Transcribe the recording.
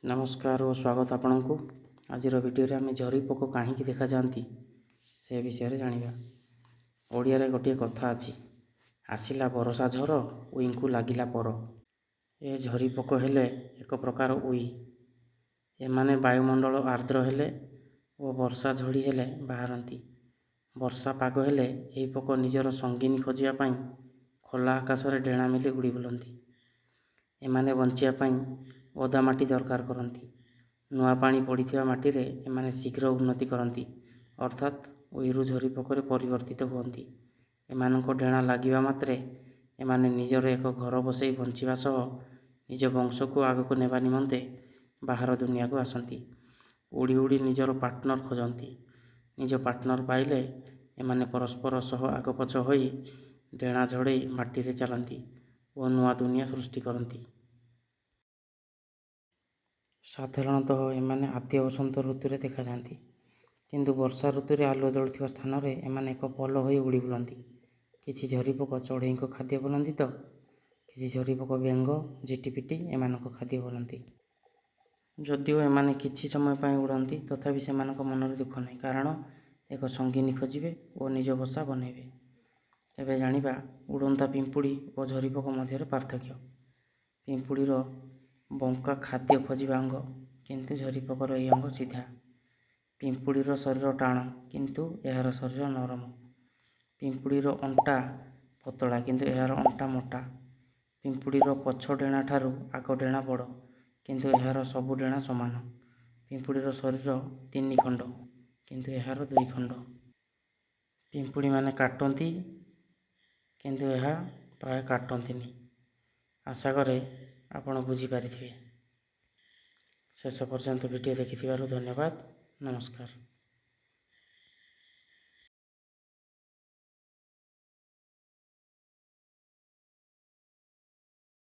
ନମସ୍କାର ଓ ସ୍ୱାଗତ ଆପଣଙ୍କୁ। ଆଜିର ଭିଡ଼ିଓରେ ଆମେ ଝରି ପୋକ କାହିଁକି ଦେଖାଯାଆନ୍ତି, ସେ ବିଷୟରେ ଜାଣିବା। ଓଡ଼ିଆରେ ଗୋଟିଏ କଥା ଅଛି, "ଆସିଲା ବରଷା ଝର, ଉଇଙ୍କୁ ଲାଗିଲା ପର"। ଏ ଝରି ପୋକ ହେଲେ ଏକ ପ୍ରକାର ଉଇ। ଏମାନେ ବାୟୁମଣ୍ଡଳ ଆର୍ଦ୍ର ହେଲେ ଓ ବର୍ଷା ଝଡ଼ି ହେଲେ ବାହାରନ୍ତି। ବର୍ଷା ପାଗ ହେଲେ ଏହି ପୋକ ନିଜର ସଙ୍ଗିନୀ ଖୋଜିବା ପାଇଁ ଖୋଲା ଆକାଶରେ ଡେଣା ମେଲି ଉଡ଼ି ବୁଲନ୍ତି। ଏମାନେ ବଞ୍ଚିବା ପାଇଁ ଓଦା ମାଟି ଦରକାର କରନ୍ତି। ନୂଆ ପାଣି ପଡ଼ିଥିବା ମାଟିରେ ଏମାନେ ଶୀଘ୍ର ଉନ୍ନତି କରନ୍ତି, ଅର୍ଥାତ୍ ଉଇରୁ ଝରି ପୋକରେ ପରିବର୍ତ୍ତିତ ହୁଅନ୍ତି। ଏମାନଙ୍କ ଡେଣା ଲାଗିବା ମାତ୍ରେ ଏମାନେ ନିଜର ଏକ ଘର ବସେଇ ବଞ୍ଚିବା ସହ ନିଜ ବଂଶକୁ ଆଗକୁ ନେବା ନିମନ୍ତେ ବାହାର ଦୁନିଆକୁ ଆସନ୍ତି। ଉଡ଼ି ଉଡ଼ି ନିଜର ପାର୍ଟନର ଖୋଜନ୍ତି। ନିଜ ପାର୍ଟନର ପାଇଲେ ଏମାନେ ପରସ୍ପର ସହ ଆଗପଛ ହୋଇ ଡେଣା ଝଡ଼େଇ ମାଟିରେ ଚାଲନ୍ତି ଓ ନୂଆ ଦୁନିଆ ସୃଷ୍ଟି କରନ୍ତି। ସାଧାରଣତଃ ଏମାନେ ଆଦ୍ୟ ବସନ୍ତ ଋତୁରେ ଦେଖାଯାଆନ୍ତି, କିନ୍ତୁ ବର୍ଷା ଋତୁରେ ଆଲୁଅ ଜଳୁଥିବା ସ୍ଥାନରେ ଏମାନେ ଏକ ପଲ ହୋଇ ଉଡ଼ି ବୁଲନ୍ତି। କିଛି ଝରିପୋକ ଚଢ଼େଇଙ୍କ ଖାଦ୍ୟ ବୋଲନ୍ତି ତ କିଛି ଝରିପୋକ ବେଙ୍ଗ, ଝିଟିପିଟି ଏମାନଙ୍କ ଖାଦ୍ୟ ବୋଲନ୍ତି। ଯଦିଓ ଏମାନେ କିଛି ସମୟ ପାଇଁ ଉଡ଼ନ୍ତି, ତଥାପି ସେମାନଙ୍କ ମନରେ ଦୁଃଖ ନାହିଁ, କାରଣ ଏକ ସଙ୍ଗିନୀ ଖୋଜିବେ ଓ ନିଜ ବସା ବନେଇବେ। ଏବେ ଜାଣିବା ଉଡ଼ନ୍ତା ପିମ୍ପୁଡ଼ି ଓ ଝରିପୋକ ମଧ୍ୟରେ ପାର୍ଥକ୍ୟ। ପିମ୍ପୁଡ଼ିର ବଙ୍କା ଖାଦ୍ୟ ଖୋଜିବା ଅଙ୍ଗ, କିନ୍ତୁ ଝରିପୋକର ଏହି ଅଙ୍ଗ ସିଧା। ପିମ୍ପୁଡ଼ିର ଶରୀର ଟାଣ, କିନ୍ତୁ ଏହାର ଶରୀର ନରମ। ପିମ୍ପୁଡ଼ିର ଅଣ୍ଟା ପତଳା, କିନ୍ତୁ ଏହାର ଅଣ୍ଟା ମୋଟା। ପିମ୍ପୁଡ଼ିର ପଛ ଡେଣାଠାରୁ ଆଗ ଡେଣା ବଡ଼, କିନ୍ତୁ ଏହାର ସବୁ ଡେଣା ସମାନ। ପିମ୍ପୁଡ଼ିର ଶରୀର ତିନି ଖଣ୍ଡ, କିନ୍ତୁ ଏହାର ଦୁଇ ଖଣ୍ଡ। ପିମ୍ପୁଡ଼ିମାନେ କାଟନ୍ତି, କିନ୍ତୁ ଏହା ପ୍ରାୟ କାଟନ୍ତିନି। ଆଶା କରେ ଆପଣ ବୁଝିପାରିଥିବେ। ଶେଷ ପର୍ଯ୍ୟନ୍ତ ଭିଡ଼ିଓ ଦେଖିଥିବାରୁ ଧନ୍ୟବାଦ। ନମସ୍କାର।